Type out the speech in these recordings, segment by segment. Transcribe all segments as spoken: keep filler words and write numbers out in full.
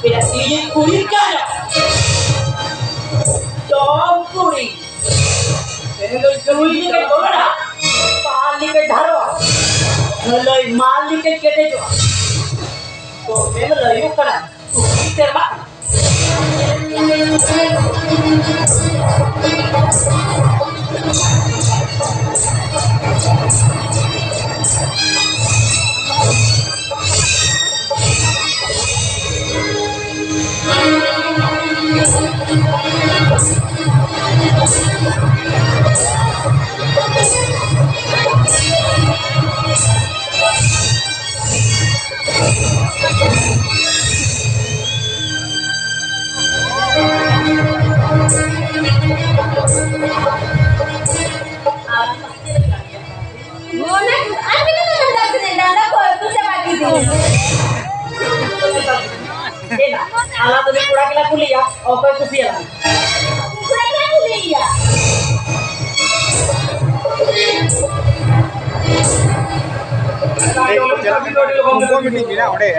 ᱢᱮᱱᱟ ᱛᱤᱨᱤᱡ ᱠᱩᱲᱤ ᱠᱟᱱᱟ᱾ ᱡᱚᱢ ᱠᱩᱲᱤ᱾ ᱛᱮᱦᱮᱧ ᱫᱚ ᱡᱩᱭ ᱞᱮᱠᱟᱧ ᱜᱚᱞᱚᱱᱟ᱾ ᱯᱟᱞ ᱞᱮᱠᱟᱧ ᱫᱷᱟᱨᱚᱜᱼᱟ᱾ ᱞᱟᱹᱞᱟᱹᱭ ᱢᱟᱞ ᱞᱮᱠᱟᱧ ᱠᱮᱴᱮᱡᱚᱜᱼᱟ᱾ ᱛᱚ ᱢᱮᱱ ᱞᱟᱹᱭᱚᱜ ᱠᱟᱱᱟ᱾ ᱥᱮᱨᱢᱟ᱾ ᱟᱞᱟᱝ ᱫᱚ ᱠᱚᱲᱟ ᱜᱮᱞᱟᱝ ᱠᱩᱞᱤᱭᱟ, ᱚᱠᱚᱭ ᱠᱩᱥᱤᱭᱟᱜᱼᱟ? ᱠᱚᱲᱟ ᱜᱮᱞᱟᱝ ᱠᱩᱞᱤᱭᱟ᱾ ᱩᱱᱠᱩ ᱢᱤᱫᱴᱤᱡ ᱢᱮᱱᱟᱜᱼᱟ ᱚᱸᱰᱮ᱾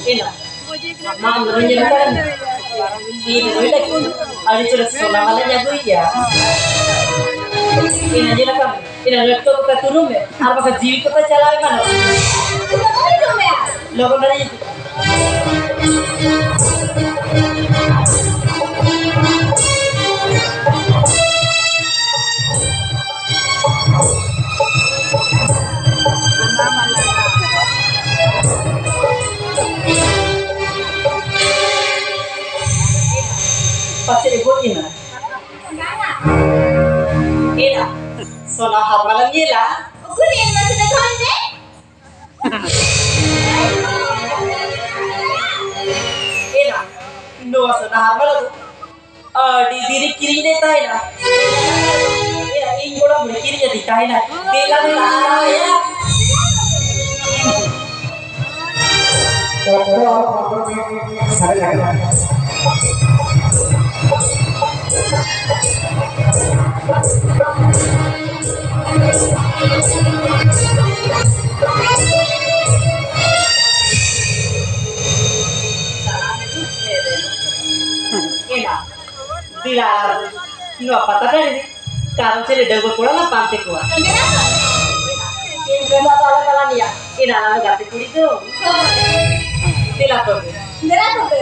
ᱤᱱᱟᱹ᱾ ᱢᱟ ᱟᱢ ᱫᱚ ᱧᱮᱞ ᱟᱠᱟᱫ ᱢᱮ᱾ ᱤᱧ ᱫᱚ ᱞᱟᱹᱜᱤᱫ ᱟᱹᱰᱤ ᱪᱮᱦᱨᱟ ᱥᱚᱱᱟ ᱢᱟᱞᱟᱧ ᱟᱹᱜᱩᱭᱮᱭᱟ᱾ ᱤᱧ ᱧᱮᱞ ᱟᱠᱟᱫ ᱢᱮ᱾ ᱤᱧ ᱞᱟᱹᱴᱩ ᱠᱚ ᱛᱩᱨᱩᱢ ᱢᱮ, ᱟᱨ ᱵᱟᱠᱷᱟᱱ ᱡᱤᱣᱤ ᱠᱚᱛᱟ ᱪᱟᱞᱟᱣ ᱮᱢᱟᱱᱚᱜᱼᱟ᱾ ᱞᱚᱜᱚᱱ ᱫᱷᱟᱨᱟ ᱦᱤᱡᱩᱜ ᱢᱮ᱾ ᱯᱟᱪᱮᱫ ᱮ ᱜᱚᱡ ᱮᱱᱟ᱾ ᱮᱱᱟ, ᱥᱚᱱᱟ ᱦᱟᱨ ᱢᱟᱞᱟᱢ ᱧᱮᱞᱟ? ᱩᱠᱩᱨᱮ ᱥᱚᱱᱟᱦᱟᱨ ᱢᱟᱞᱟ ᱫᱚ ᱟᱹᱰᱤ ᱫᱤᱱ ᱨᱮ ᱠᱤᱨᱤᱧ ᱞᱮᱫ ᱛᱟᱦᱮᱱᱟ᱾ ᱤᱧ ᱜᱚᱲᱚᱢ ᱵᱩᱲᱦᱤ ᱠᱤᱨᱤᱧ ᱟᱹᱫᱤᱧ ᱛᱟᱦᱮᱱᱟ᱾ ᱫᱮᱞᱟ ᱫᱮᱞᱟ ᱟᱨᱟᱣ ᱟᱭᱟ᱾ ᱮᱱᱟ, ᱫᱮᱞᱟ, ᱱᱚᱣᱟ ᱯᱟᱛᱟ ᱴᱟᱺᱰᱤ ᱨᱮ ᱠᱟᱨᱚᱱ ᱪᱮᱫ ᱰᱟᱺᱜᱩᱣᱟᱹ ᱠᱚᱲᱟ ᱞᱟᱝ ᱯᱟᱱᱛᱮ ᱠᱚᱣᱟ᱾ ᱤᱧ ᱨᱮᱱ ᱵᱟᱵᱟ ᱞᱮ ᱛᱟᱞᱟ ᱱᱤᱭᱟ᱾ ᱮᱱᱟ, ᱜᱟᱛᱮ ᱠᱩᱲᱤ ᱫᱚ᱾ ᱫᱮᱞᱟ ᱛᱚᱵᱮ᱾ ᱫᱮᱞᱟ ᱛᱚᱵᱮ᱾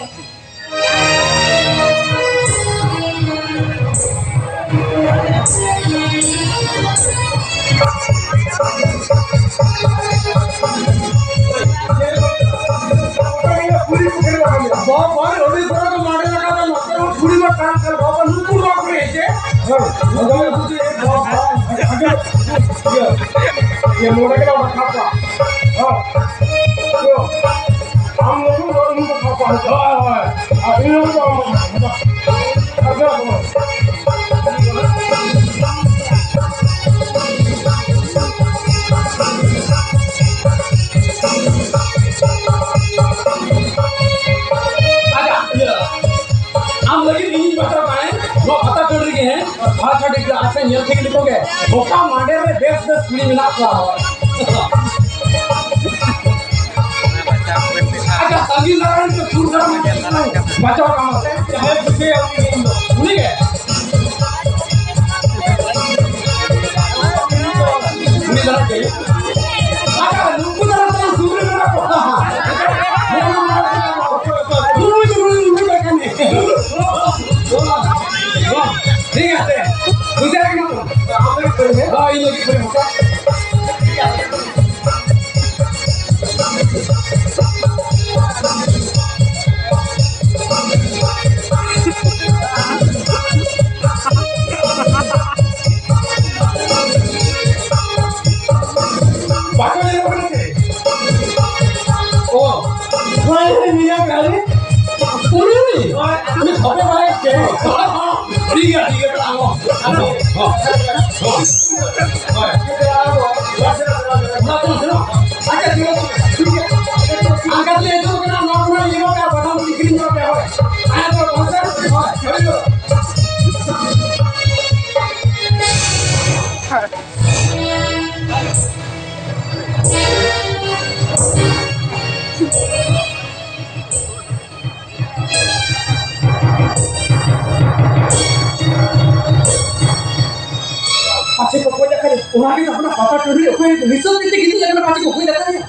ᱵᱟᱵᱟ, ᱟᱹᱰᱤ ᱵᱚᱲᱚ ᱠᱚ ᱢᱟᱰᱮ ᱞᱟᱜᱟᱣ ᱫᱟ, ᱱᱚᱛᱮ ᱦᱚᱸ ᱠᱩᱲᱤ ᱢᱟ ᱴᱟᱱ ᱠᱟᱱ, ᱵᱟᱵᱟ, ᱱᱩᱠᱩ ᱱᱚᱣᱟ ᱠᱚᱨᱮ ᱦᱮᱡ ᱡᱮ᱾ ᱦᱮᱸ, ᱟᱫᱚ ᱵᱟᱵᱟ, ᱤᱭᱟᱹ, ᱤᱭᱟᱹ, ᱱᱚᱰᱮ ᱜᱮ ᱚᱰᱚᱠ ᱠᱟᱜ ᱠᱚᱣᱟ᱾ ᱦᱮᱸ᱾ ᱟᱢ ᱱᱩᱠᱩ ᱫᱚ ᱱᱩᱠᱩ ᱠᱚ ᱦᱟᱯᱟ ᱦᱚᱪᱚ᱾ ᱦᱳᱭ, ᱦᱳᱭ᱾ ᱟᱨ ᱤᱧ ᱦᱚᱸ ᱟᱢ ᱦᱚᱸ᱾ ᱟᱨ ᱡᱚᱢ ᱦᱚᱸ᱾ ᱟᱪᱪᱷᱟ, ᱤᱭᱟᱹ, ᱟᱢ ᱞᱟᱹᱜᱤᱫ ᱤᱧᱤᱧ ᱵᱟᱪᱷᱟᱣ ᱠᱟᱜᱼᱟ, ᱱᱚᱣᱟ ᱯᱟᱛᱟ ᱴᱟᱺᱰᱤ ᱨᱮᱜᱮ, ᱦᱮᱸ? ᱵᱷᱟᱲᱟ ᱪᱷᱟᱹᱰᱤ ᱜᱤᱫᱽᱨᱟᱹ ᱟᱥᱮ ᱧᱮᱞ ᱴᱷᱤᱠ ᱞᱮᱠᱚ ᱜᱮ, ᱜᱚᱴᱟ ᱢᱟᱰᱮᱨ ᱨᱮ ᱵᱮᱥ ᱵᱮᱥ ᱠᱩᱲᱤ ᱢᱮᱱᱟᱜ ᱠᱚᱣᱟ᱾ ᱟᱪᱪᱷᱟ, ᱥᱟᱺᱜᱤᱧ ᱫᱟᱨᱟ ᱨᱮᱱ ᱥᱮ ᱥᱩᱨ ᱫᱟᱨᱟ ᱨᱮᱱ ᱵᱟᱪᱷᱟᱣ ᱠᱟᱢᱟ ᱥᱮ? ᱡᱟᱦᱟᱸᱭ ᱵᱩᱡᱷᱟᱹᱣᱟ ᱩᱱᱤ ᱜᱮ ᱤᱧ ᱫᱚ᱾ ᱩᱱᱤ ᱜᱮ? ᱩᱱᱤ ᱫᱟᱨᱟ ᱜᱮ? ᱟᱪᱪᱷᱟ, ᱱᱩᱠᱩ ᱫᱟᱨᱟ ᱛᱟᱞᱟ ᱥᱩᱨ ᱨᱮ ᱢᱮᱱᱟᱜ ᱠᱚᱣᱟ᱾ ᱱᱩᱭ ᱫᱚ, ᱱᱩᱭ ᱫᱚ, ᱱᱩᱭ ᱫᱚ ᱠᱟᱱ ᱜᱮᱭᱟ᱾ ᱴᱷᱤᱠ ᱟᱪᱷᱮ, ᱵᱩᱡᱷᱟᱹᱣ ᱠᱟᱱᱟ ᱛᱚ? ᱦᱳᱭ, ᱤᱧ ᱞᱟᱹᱜᱤᱫ ᱠᱷᱚᱱ ᱦᱟᱛᱟᱣ᱾ ᱵᱟᱠᱚ ᱧᱮᱞᱚᱜ ᱠᱟᱱᱟ ᱥᱮ? ᱚ, ᱦᱳᱭ, ᱦᱳᱭ, ᱱᱤᱭᱟᱹ ᱜᱟᱹᱰᱤ᱾ ᱩᱱᱤ? ᱩᱱᱤ ᱵᱟᱯᱮ ᱵᱟᱲᱟᱭ ᱪᱮ? ᱦᱚᱸ, ᱦᱚᱸ, ᱴᱷᱤᱠ ᱜᱮᱭᱟ, ᱴᱷᱤᱠ ᱜᱮᱭᱟ, ᱛᱟᱦᱞᱮ ᱟᱬᱜᱚ᱾ ᱦᱚᱸ, ᱦᱚᱸ, ᱦᱚᱸ, ᱦᱚᱸ᱾ ᱚᱱᱟ ᱠᱚ ᱥᱮᱱᱚᱜ᱾ ᱟᱪᱪᱷᱟ, ᱴᱷᱤᱠ ᱟᱪᱷᱮ, ᱴᱷᱤᱠ ᱜᱮᱭᱟ᱾ ᱟᱪᱪᱷᱟ, ᱴᱷᱤᱠ ᱟᱪᱷᱮ᱾ ᱟᱨ ᱠᱟᱛᱮ ᱱᱤᱛᱚᱜ ᱠᱟᱱᱟ, ᱱᱚᱣᱟ ᱠᱚ ᱱᱟᱜ ᱤᱭᱟᱹ ᱠᱟᱜ, ᱵᱟᱫᱟᱢ ᱛᱤᱠᱤᱱ ᱠᱚ ᱯᱮ ᱦᱚᱲ᱾ ᱟᱨ ᱫᱚ ᱵᱟᱝ ᱥᱮ? ᱦᱳᱭ, ᱦᱳᱭ᱾ ᱯᱟᱪᱮ ᱠᱚ ᱜᱚᱡ ᱟᱠᱟᱫᱮ, ᱚᱱᱟ ᱜᱮ ᱛᱟᱵᱚᱱᱟ ᱯᱟᱛᱟ ᱴᱟᱺᱰᱤ ᱨᱮ ᱚᱠᱚᱭ ᱦᱤᱥᱟᱹᱵ ᱛᱮ ᱜᱤᱛᱤᱡ ᱟᱠᱟᱱᱟ, ᱯᱟᱪᱮ ᱠᱚ ᱜᱚᱡ ᱟᱠᱟᱫᱮᱭᱟ᱾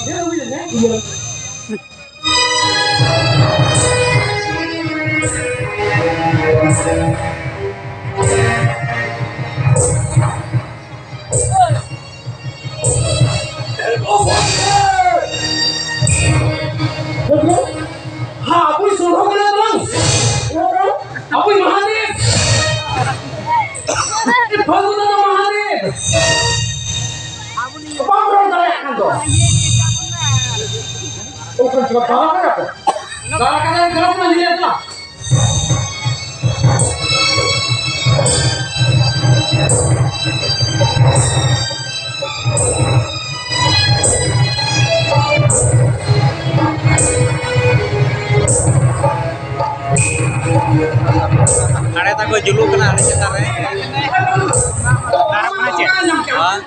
ᱧᱮᱞ ᱟᱹᱜᱩᱭᱟ, ᱦᱮᱸ? ᱧᱮᱞ ᱟᱹᱜᱩᱭᱟ᱾ ᱦᱮᱸ, ᱟᱵᱚᱭ ᱥᱚᱲᱚ ᱠᱟᱱᱟ ᱵᱟᱝ? ᱟᱵᱚᱭ ᱢᱟᱦᱟᱫᱮᱵ᱾ ᱯᱷᱟᱹᱜᱩᱱ ᱫᱚ ᱢᱟᱦᱟᱫᱮᱵ᱾ ᱵᱟᱢ ᱨᱚᱲ ᱫᱟᱲᱮᱭᱟᱜ ᱠᱟᱱ ᱫᱚ᱾ ᱚᱠᱚᱭ ᱪᱚ ᱫᱟᱬᱟ ᱠᱟᱱᱟ ᱠᱚ᱾ ᱫᱟᱬᱟ ᱠᱟᱱᱟ, ᱫᱟᱬᱟ ᱠᱟᱱᱟ, ᱧᱮᱞ ᱠᱟᱱᱟ᱾ ᱟᱲᱮ ᱛᱟᱠᱚ ᱡᱩᱞᱩᱜ ᱠᱟᱱᱟ ᱟᱹᱰᱤ ᱪᱮᱛᱟᱱ ᱨᱮ᱾ ᱫᱟᱨᱚᱜ ᱠᱟᱱᱟ ᱪᱮ? ᱦᱮᱸ?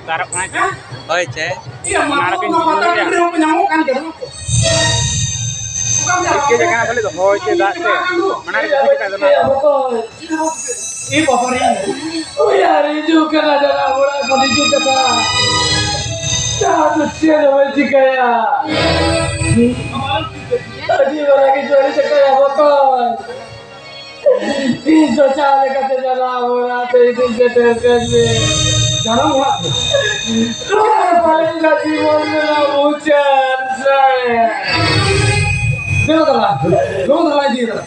ᱫᱟᱨᱚᱜ ᱠᱟᱱᱟ ᱪᱮ? ᱦᱳᱭ ᱪᱮ? ᱚᱱᱟ ᱨᱮᱜᱮ ᱧᱩᱛᱩᱢ ᱠᱚ ᱧᱟᱢᱚᱜ ᱠᱟᱱ ᱜᱮᱭᱟ᱾ ᱪᱤᱠᱟᱹ ᱡᱟᱭᱜᱟ ᱠᱷᱟᱹᱞᱤ ᱫᱚ ᱦᱚᱭ ᱛᱮ ᱫᱟᱜ ᱛᱮ ᱚᱱᱟ ᱨᱮᱜᱮ ᱪᱤᱠᱟᱹ ᱠᱟᱜ ᱠᱟᱱᱟ᱾ ᱮ ᱵᱟᱵᱟ ᱨᱮ, ᱩᱭᱦᱟᱹᱨ ᱦᱤᱡᱩᱜ ᱠᱟᱱᱟ ᱡᱟᱱᱟᱢ ᱚᱲᱟᱜ ᱠᱷᱚᱱ ᱦᱤᱡᱩᱜ ᱠᱟᱛᱷᱟ᱾ ᱡᱟᱦᱟᱸ ᱫᱚ ᱪᱮᱫ ᱦᱚᱸ ᱵᱟᱭ ᱪᱤᱠᱟᱹᱭᱟ᱾ ᱟᱹᱰᱤ ᱢᱟᱨᱟᱝ ᱜᱮ ᱡᱚᱲᱤ ᱪᱟᱠᱟᱭᱟ ᱵᱚᱠᱚᱧ᱾ ᱤᱧ ᱫᱚ ᱡᱟᱦᱟᱸ ᱞᱮᱠᱟᱛᱮ ᱡᱟᱱᱟᱢ ᱚᱲᱟᱜ ᱛᱮ ᱤᱫᱤ ᱥᱮᱴᱮᱨ ᱠᱟᱹᱧ ᱢᱮ᱾ ᱡᱟᱱᱟᱢ ᱚᱲᱟᱜ ᱛᱮ? ᱱᱚᱣᱟ ᱯᱟᱞᱮᱱ ᱫᱚ ᱡᱤᱵᱚᱱ ᱨᱮᱱᱟᱜ ᱢᱩᱪᱟᱹᱫ ᱥᱟᱭ᱾ ᱫᱮᱵᱚ ᱫᱟᱞᱟ, ᱫᱮᱵᱚ ᱫᱟᱞᱟ ᱤᱫᱤ ᱠᱟᱫᱟ᱾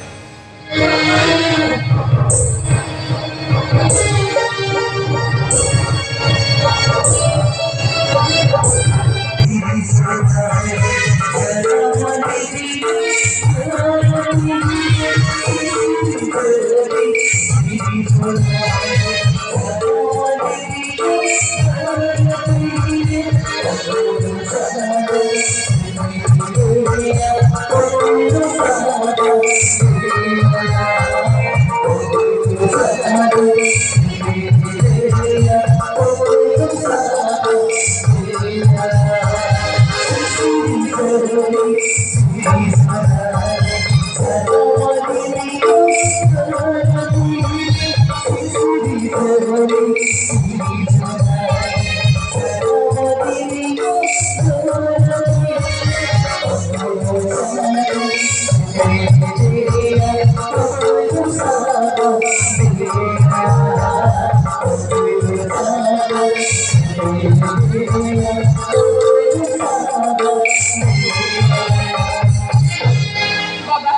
ᱵᱟᱵᱟ᱾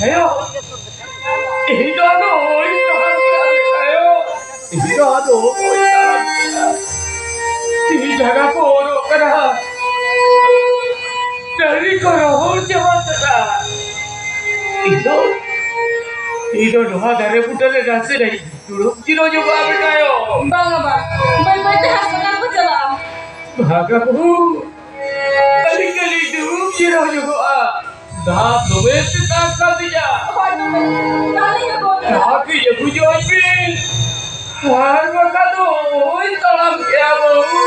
ᱟᱭᱳ, ᱤᱧ ᱫᱚ ᱟᱫᱚ ᱳᱭ ᱛᱟᱦᱟᱸ ᱜᱮ ᱟᱭᱳ᱾ ᱤᱧ ᱫᱚ ᱟᱫᱚ ᱵᱟᱹᱧ ᱛᱟᱲᱟᱢ ᱠᱮᱭᱟ᱾ ᱛᱤ ᱡᱟᱸᱜᱟ ᱠᱚ ᱚᱨᱚᱜ ᱠᱟᱱᱟ᱾ ᱰᱟᱹᱝᱨᱤ ᱠᱚ ᱨᱚᱦᱚᱲ ᱪᱟᱵᱟ ᱠᱟᱱᱟ᱾ ᱤᱧ ᱫᱚ, ᱤᱧ ᱫᱚ ᱱᱚᱣᱟ ᱫᱟᱨᱮ ᱵᱩᱴᱟᱹ ᱨᱮ ᱱᱟᱥᱮ ᱱᱟᱜ ᱤᱧ ᱫᱩᱲᱩᱵ ᱡᱤᱨᱟᱹᱣ ᱧᱚᱜᱚᱜᱼᱟ ᱵᱮᱴᱟᱭᱳ᱾ ᱵᱟᱝᱟ ᱵᱟ, ᱵᱟᱹᱭ ᱵᱟᱹᱭ ᱛᱮ ᱦᱟᱥᱯᱟᱛᱟᱞ ᱠᱚ ᱪᱟᱞᱟᱜᱼᱟ᱾ ᱵᱷᱟᱜᱟ ᱵᱟᱹᱦᱩ, ᱠᱷᱟᱹᱞᱤ ᱠᱷᱟᱹᱞᱤ ᱫᱩᱲᱩᱵ ᱡᱤᱨᱟᱹᱣ ᱧᱚᱜᱚᱜᱼᱟ᱾ ᱫᱟᱜ ᱫᱚᱢᱮ ᱛᱮᱛᱟᱝ ᱠᱟᱫᱤᱧᱟ᱾ ᱦᱳᱭ ᱛᱚᱵᱮ, ᱛᱟᱦᱞᱮ ᱤᱭᱟᱹ ᱠᱚ ᱢᱮᱱᱟ᱾ ᱫᱟᱜ ᱠᱟᱹᱡ ᱟᱹᱜᱩ ᱧᱚᱜ ᱟᱹᱧ ᱯᱮ᱾ ᱟᱨ ᱵᱟᱠᱷᱟᱱ ᱫᱚ ᱳᱭ ᱛᱟᱲᱟᱢ ᱠᱮᱜᱼᱟ ᱵᱟᱹᱦᱩ᱾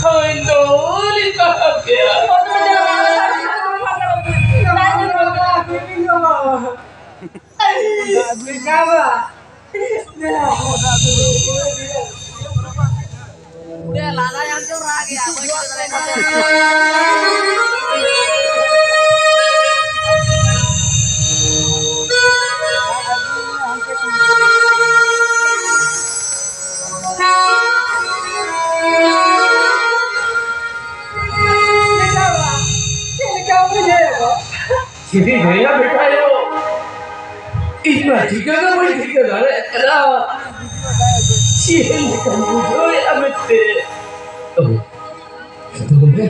ᱦᱳᱭ ᱫᱚ ᱳᱭ ᱛᱟᱲᱟᱢ ᱠᱮᱜᱼᱟ᱾ ᱦᱳᱭ ᱛᱚᱵᱮ, ᱫᱮᱞᱟ ᱵᱟᱵᱟ, ᱫᱟᱜ ᱧᱩ ᱠᱚ ᱢᱮ᱾ ᱫᱟᱜ ᱧᱩ ᱠᱚ ᱢᱮ᱾ ᱪᱮᱫ ᱤᱧ ᱞᱟᱹᱭᱟ ᱵᱮᱴᱟᱭᱳ? ᱤᱧ ᱢᱟ ᱴᱷᱤᱠᱟᱹ ᱜᱮ ᱵᱟᱹᱧ ᱴᱷᱤᱠᱟᱹ ᱫᱟᱲᱮᱭᱟᱜ ᱠᱟᱱᱟ᱾ ᱪᱮᱫ ᱞᱮᱠᱟᱧ ᱵᱩᱡᱷᱟᱹᱣᱮᱫᱼᱟ ᱢᱮᱱᱛᱮ᱾ ᱫᱚᱢᱮ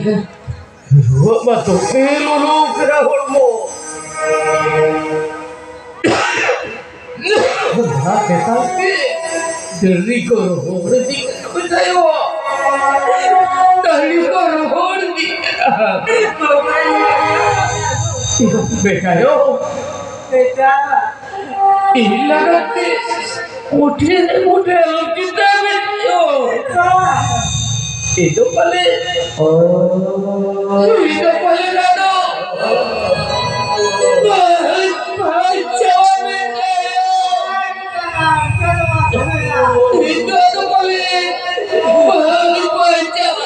ᱨᱩᱣᱟᱹᱜ ᱢᱟ ᱫᱚᱢᱮ ᱞᱚᱞᱚ ᱠᱟᱱᱟ ᱦᱚᱲᱢᱚ᱾ ᱚᱱᱟ ᱠᱷᱟᱹᱛᱤᱨ ᱛᱮ ᱰᱟᱹᱝᱨᱤ ᱠᱚ ᱨᱚᱦᱚᱲ ᱤᱫᱤ ᱠᱟᱱᱟ ᱵᱮᱴᱟᱭᱳ᱾ ᱰᱟᱹᱝᱨᱤ ᱠᱚ ᱨᱚᱦᱚᱲ ᱤᱫᱤ ᱠᱟᱱᱟ᱾ ᱵᱮᱴᱟᱭᱳ᱾ ᱵᱮᱴᱟ᱾ ᱤᱧ ᱞᱟᱜᱟᱛ ᱛᱮ ᱢᱩᱴᱷᱟᱹᱱ ᱨᱮ ᱢᱩᱴᱷᱟᱹᱱ ᱟᱞᱚᱢ ᱪᱤᱱᱛᱟᱹᱭᱟ ᱵᱮᱴᱟᱭᱳ᱾ ᱤᱧ ᱫᱚ ᱯᱟᱞᱮ, ᱤᱧ ᱫᱚ ᱯᱟᱞᱮ ᱟᱫᱚ ᱵᱟᱹᱧ ᱵᱟᱧᱪᱟᱣᱟ ᱢᱮᱱᱟᱭᱟ᱾ ᱤᱧ ᱫᱚ ᱟᱫᱚ ᱯᱟᱞᱮ ᱵᱟᱹᱧ ᱵᱟᱧᱪᱟᱣᱟ᱾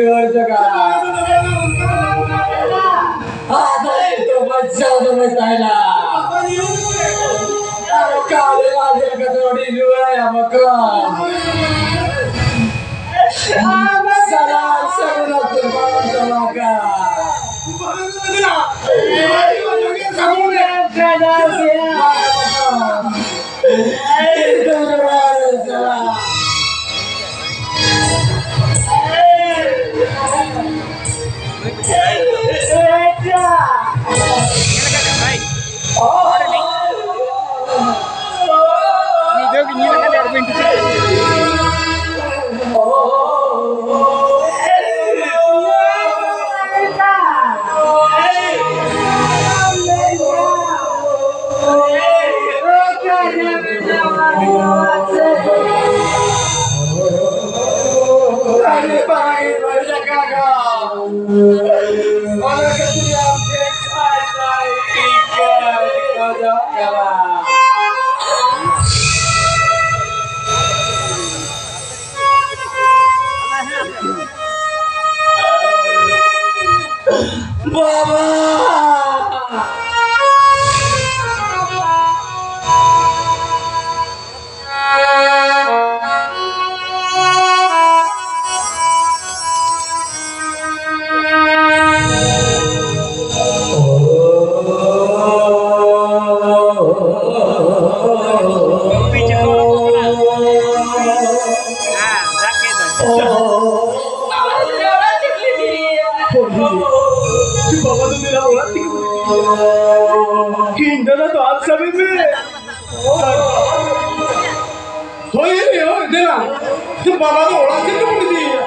ᱨᱩᱣᱟᱹᱲ ᱡᱚᱜᱟ᱾ ᱟᱫᱚ ᱱᱤᱛᱚᱜ ᱵᱟᱧᱪᱟᱣ ᱫᱚ ᱵᱟᱭ ᱛᱟᱦᱮᱱᱟ᱾ ᱟᱨ ᱚᱠᱟ ᱞᱮᱠᱟ ᱧᱮᱞ ᱠᱟᱛᱮ ᱟᱹᱰᱤ ᱨᱩᱣᱟᱹᱲ ᱟᱭᱟ ᱵᱟᱠᱚ᱾ ᱥᱟᱞᱟ ᱥᱟᱹᱜᱩᱱ ᱟᱛᱳ ᱵᱟᱝ ᱪᱟᱞᱟᱜ ᱠᱟᱱᱟ᱾ ᱵᱟᱵᱟ! ᱵᱟᱵᱟ ᱫᱚ ᱢᱮᱱᱟ ᱚᱲᱟᱜ ᱛᱮᱜᱮ᱾ ᱤᱧ ᱫᱟᱫᱟ ᱫᱚ ᱟᱫ ᱥᱟᱵᱮ ᱢᱮ᱾ ᱦᱳᱭ, ᱦᱳᱭ, ᱫᱮᱞᱟ᱾ ᱵᱟᱵᱟ ᱫᱚ ᱚᱲᱟᱜ ᱥᱮᱫ ᱛᱮᱵᱚᱱ ᱤᱫᱤᱭᱮᱭᱟ᱾